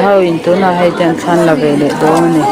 ho in tunah hei te an thla an la ve leh dawn a ni.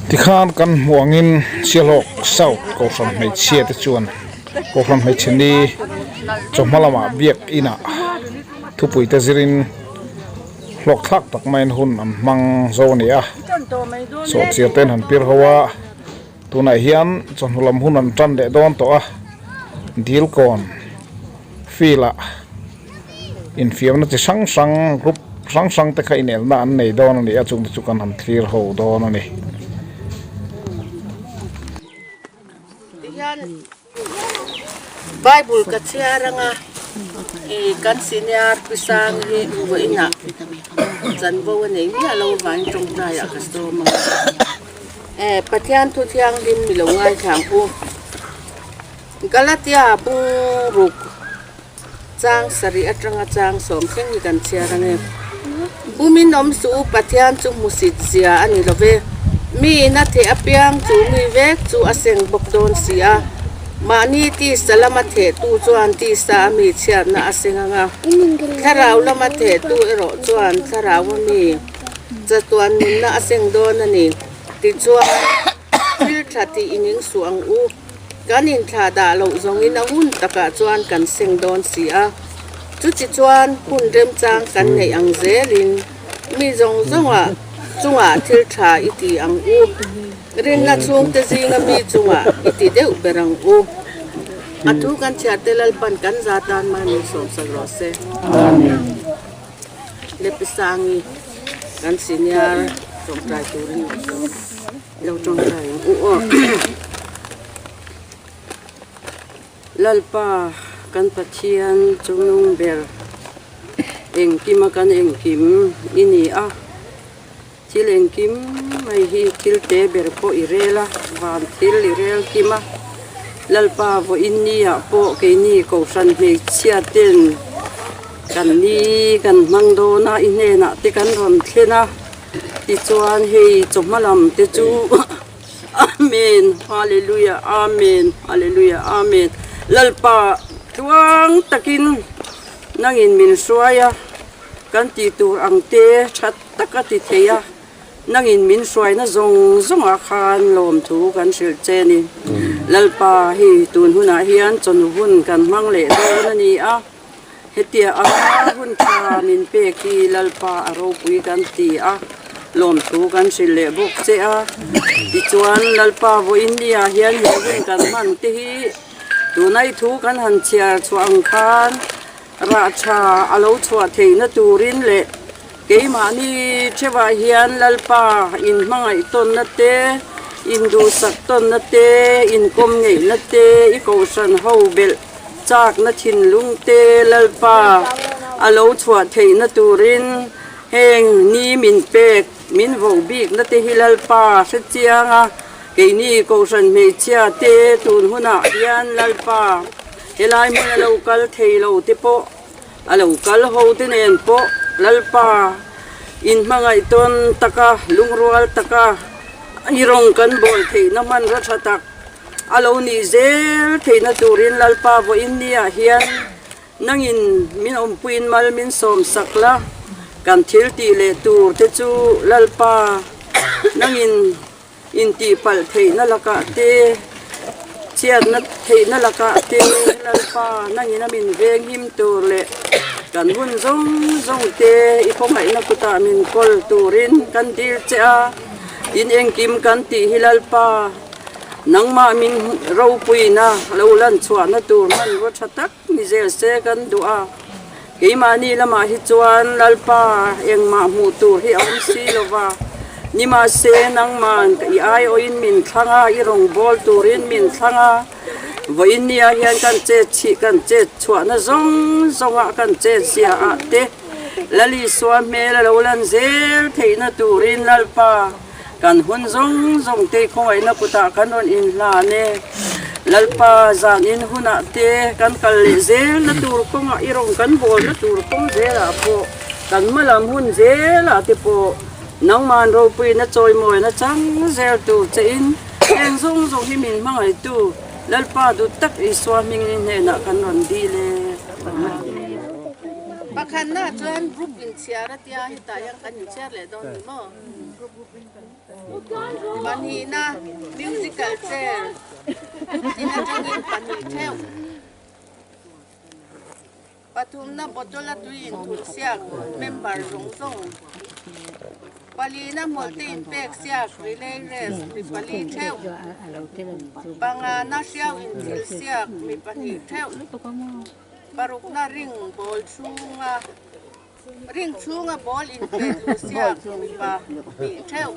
Tikhan kan hmuh angin Sialhawk South Kohhran hmeichhia te chuan Kohhran hmeichhe ni chawhma lamah biak inah thupui te zirin hlawk thlak tak maiin hun an hmang zo a ni a, sawhchiar te an han pir ho a, tunah hian chawhnu lam hun an tan leh dawn tawh a, Dilkawn field ah. Infiamna chi hrang hrang group hrang hrang te kha inelna an nei dawn a ni a chungte chu kan han thlir ho dawn a ni. Tihian Bible ka chhiar anga ih kan senior pi sang hi vawiinah chanvo a nei miah lo avangin tawngtaiah ka sawm a eh Pathian thu thianghlim mi lo ngaithla ang u Galatia bungruk. Chang sarih atanga chang sawm thleng hi kan chhiar ang e. Bumin awm suh u, Pathian chu hmusit zia a ni lo ve. Mi in a theh apiang chu mi vek chu a seng bawk dawn si a. Mahni tisa lama thehtu chuan tisa a mi chhiatna a seng ang a. Thlarau lama thehtu erawh chuan thlarau a mi chatuan nunna a seng dawn a ni. Tichuan, thil tha tih i ning suh ang u. Kan inthlah dah loh zawngin a hun takah chuan kan seng dawn si a. Chuti chuan hun remchang kan neih ang zelin mi zawng zawngah chungah thil tha i ti ang u. Rinna chhungte zinga mi chungah i ti deuh ber ang u. A thu kan chhiarte Lalpan kan za tan mahni sawmsak rawh se. Lepisangi kan senior tawngtai turin Lo tawngtai ang u aw. Lalpa kan Pathian chungnung ber engkima kan engkim i ni a, thil engkim mai hi thil te ber pawh i rel a, van thil i rel kim a. Lalpa vawiin ni ah pawh keini Kohhran hmeichhia ten kan ni kan hmang dawn a, i hnenah te kan rawn thlen a. Tichuan hei chawhma lam te chu Amen Hallelujah Amen Hallelujah Amen Lalpa tluang takin nangin min hruai a kan tih tur ang te tha tak a ti thei a nangin min hruaina zawng zawngah khan lawmthu kan hrilh che ni Lalpa hei tun hunah hian chawhnu hun kan hmang leh dawn a ni a. Hetia a hun tha min pek hi Lalpa a ropui kan ti a, lawmthu kan hrilh leh bawk che a. Tichuan Lalpa vawiin niah hian he hun kan hman te hi tunai thu kan han chhiar chhuah ang khan rah tha a lo chhuah theihna turin leh keimahni theuhah hian Lalpa inhmangaih tawnna te, induhsak tawnna te, inkawm ngeihna te, i kohhran ho belh Chakna thinlung te Lalpa a lo chhuah theihna turin heng ni min pek, min voh bikna te hi Lalpa hre chiang a, keini Kohhran hmeichhia te tun hunah hian Lalpa helai hmun a lo kal thei lo te pawh a lo kal ho te nen pawh Lalpa inhmangaih tawn taka lungrual taka i rawng kan bawl theihna hmanraw tha tak A lo nih zel theihna turin Lalpa vawiin niah hian nangin min awmpuiin mal min sawm sak la, kan thil tih leh tur te chu Lalpa nangin intihpalh theihna lakah te, chhiatna theihna lakah te Lalpa nangin a min venghim tur leh kan hun zawng zawng te i khawngaihna kutah min kawl turin kan dil che a, in engkim kan tih hi Lalpa. Nangmah min ropuina lo lan chhuahna tur hmanrua tha tak ni zel se kan duh a, keimahni lamah hi chuan Lalpa engmah hmuh tur hi a awm si lo va, nimahse nangman i aiawhin min thlang a, i rawngbâwl turin min thlang a, vawiin nia hian kan chet chhih kan chet chhuahna zawng zawngah kan chet ziaah te Lalisua hmel a lo lan zel theihna turin Lalpa Kan hun zawng zawng te khawngaihna kutah kan rawn inhlan e. Lalpa zan in hunah te kan kal leh zelna tur kawngah i rawn kan bawlna tur kawng zelah pawh kan hmalam hun zelah te pawh nangman ropuina chawimawina chang zel tur che in heng zawng zawng hi min hmangaihtu Lalpa duh tak Isua hmingin hnenah kan rawn dil e. Pakhatna chuan group inchhiar a tia hetah hian kan inchhiar leh dawn ni maw? Pahnihna, Musical chair tin atangin pahnih theuh. Pathumna, Bottle a tui inthun siak member zawng zawng. Palina, Hmawlhte inpek siak relay race mi pali theuh. Pangana, Hriau inthil siak mi pahnih theuh. Parukna, Ring ball chhunga Ring chhunga ball inpet luh siak mipa hnih theuh.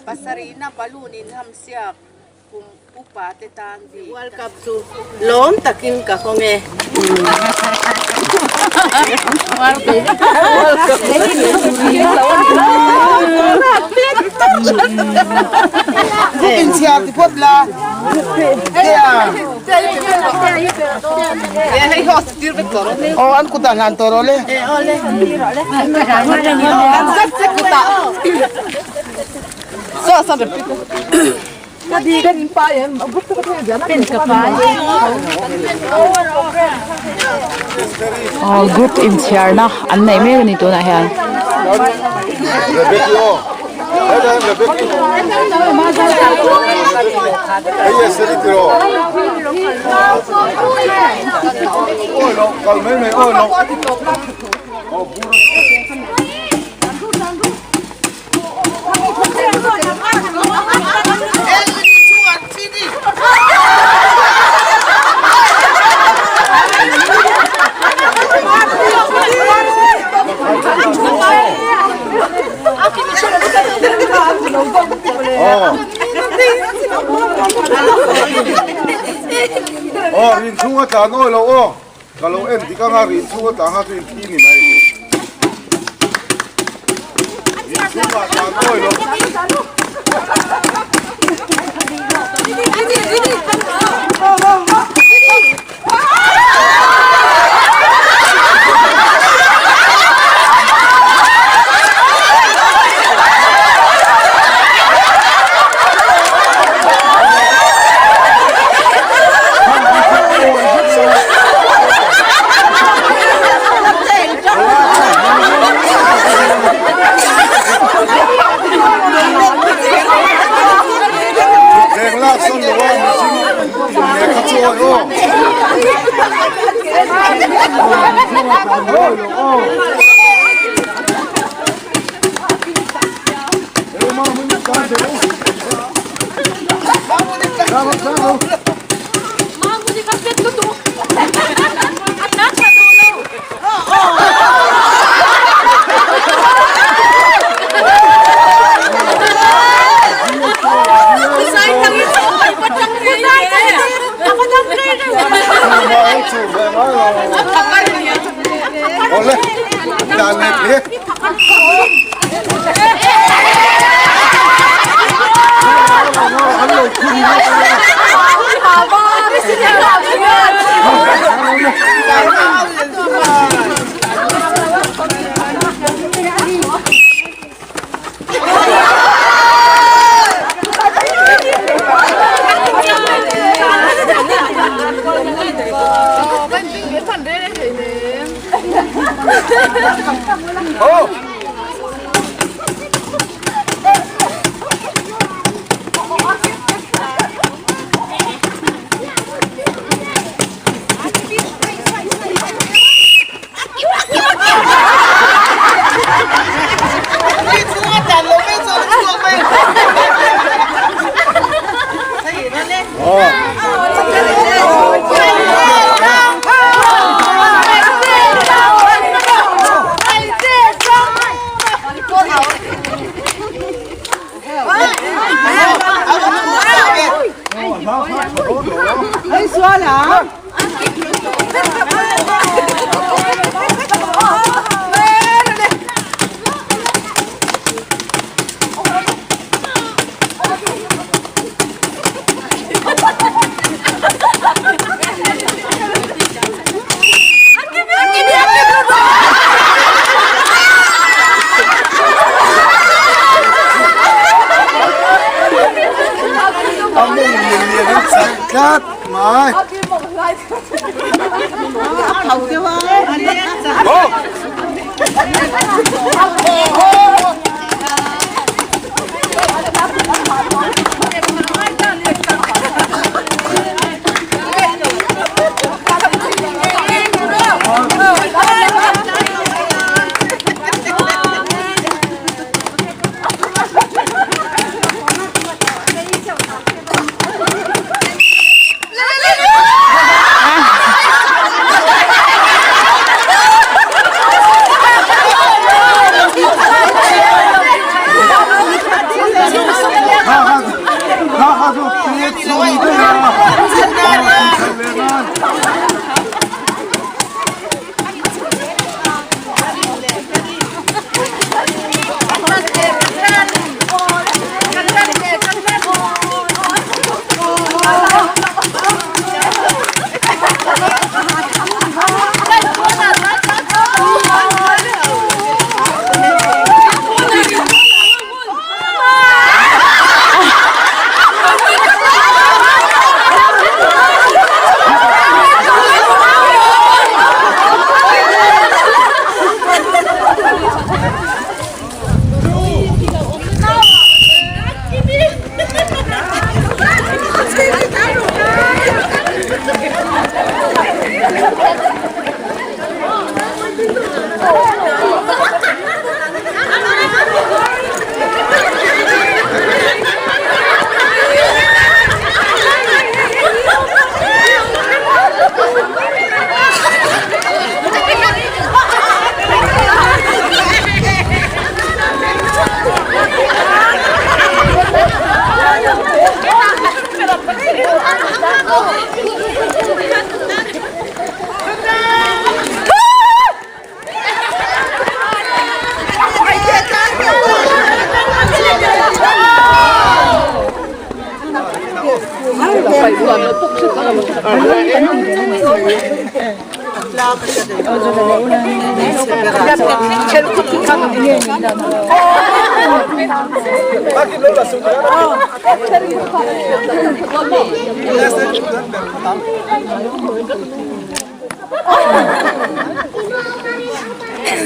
Pasarihna balloon inham siak kum upa te tan bik. World Cup chu lawm takin ka hawng e. Aw an kutah hlan tawh rawh le. Aw group inchhiarna an nei mek a ni tunah hian. Aw rin chhunga tlan awi lo aw ka lo en dik anga rin chhunga tlan kha chu in thi ni mai rin chhunga tlan awi lo. Thuthleng lak sawn lo a mihring leh kha chu awi aw. Ole, dan leh hle. An lo khum Oh! A mawng lian lian an chak tlat mai.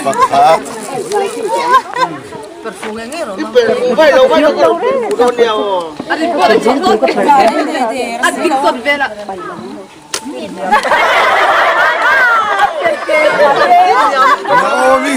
Pakhat. Naomi.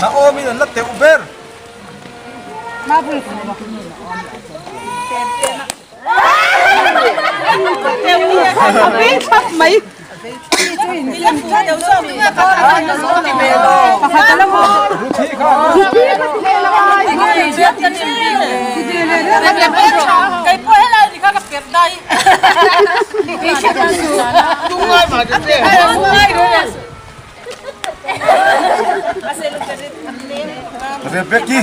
Naomi an la teuh ber. Rebecca.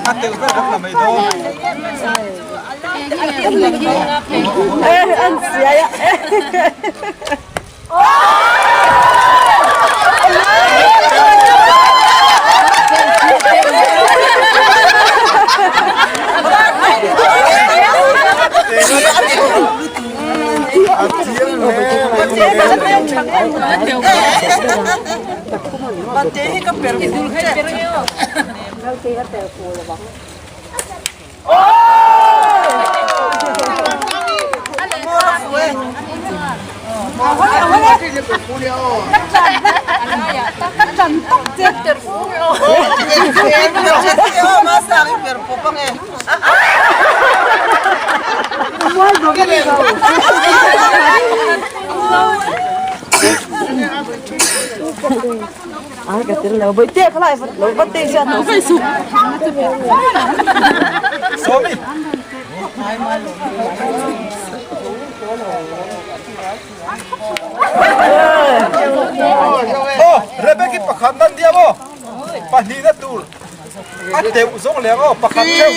A teuh ber kan la mai dawn. A chiang hle. Sawmi. Aw, Rebecca pakhat nan diam aw. Pahnihna tur a teuh zawng leng aw pakhat theuh.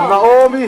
Naomi.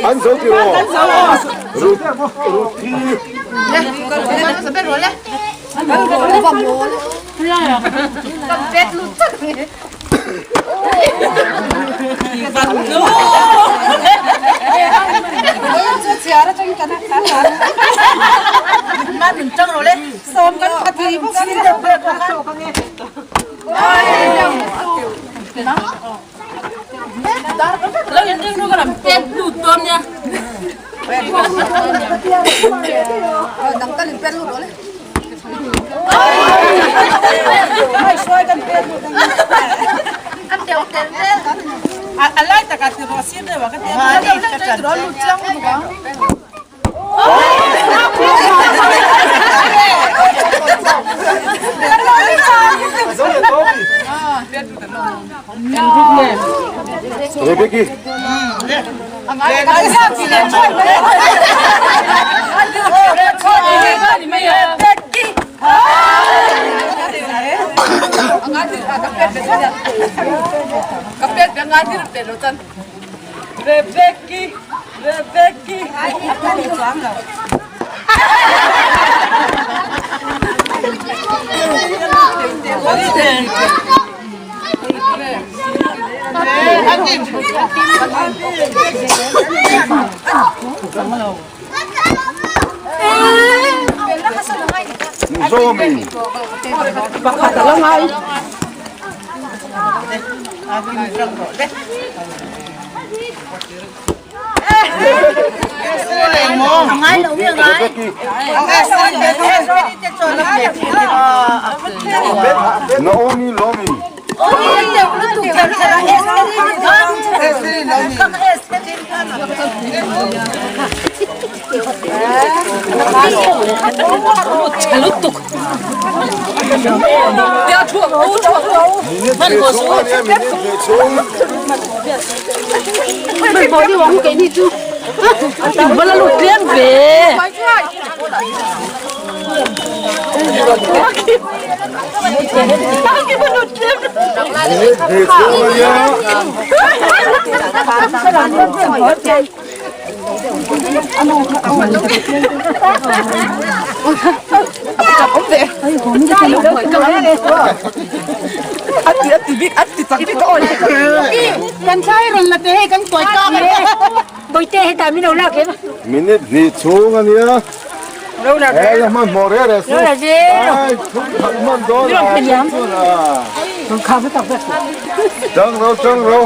An zo ti rawh. Ruth Ruthi. Rebecca. Zomi. Naomi Lomi. Minute hnih chhung a nia. He la hman hmawh reh reh su. Ai thum khat hman dawn a chuan a. Tang ro tang ro.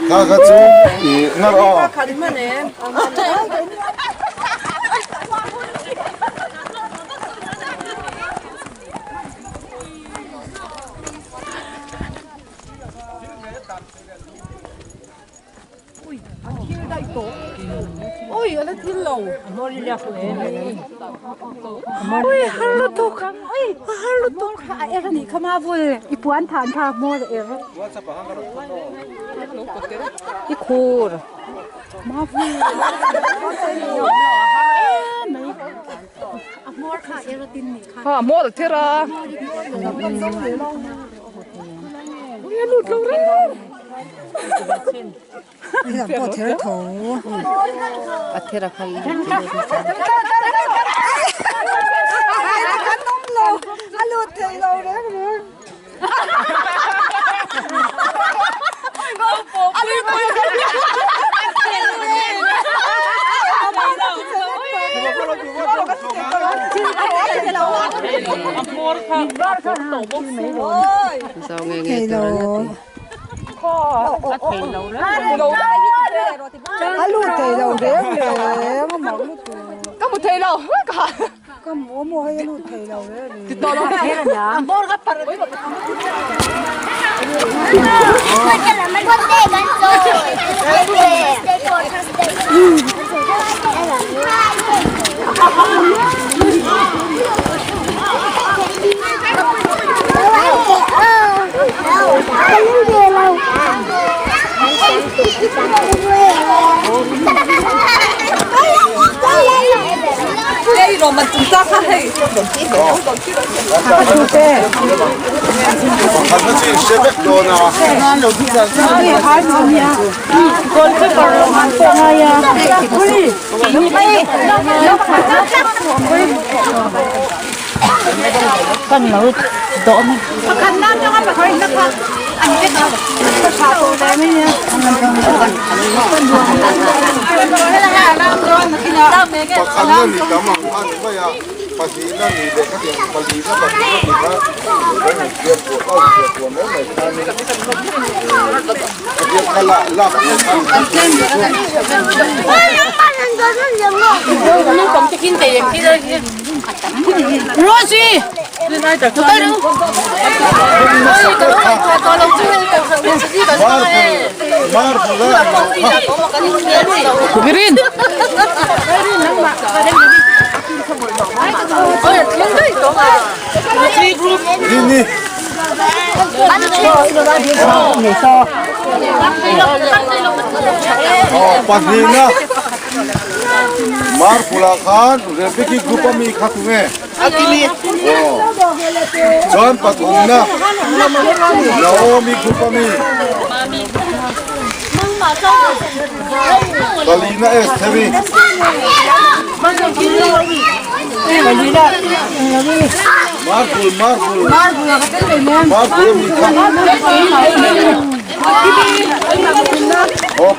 Kha kha chu i ngar aw. Green. Pahnihna Marpula khan Rebeki group ami kha tunge chuan pathumna Naomi group ami palina Estheri Marpul Marpul Marpul ami kha Oh,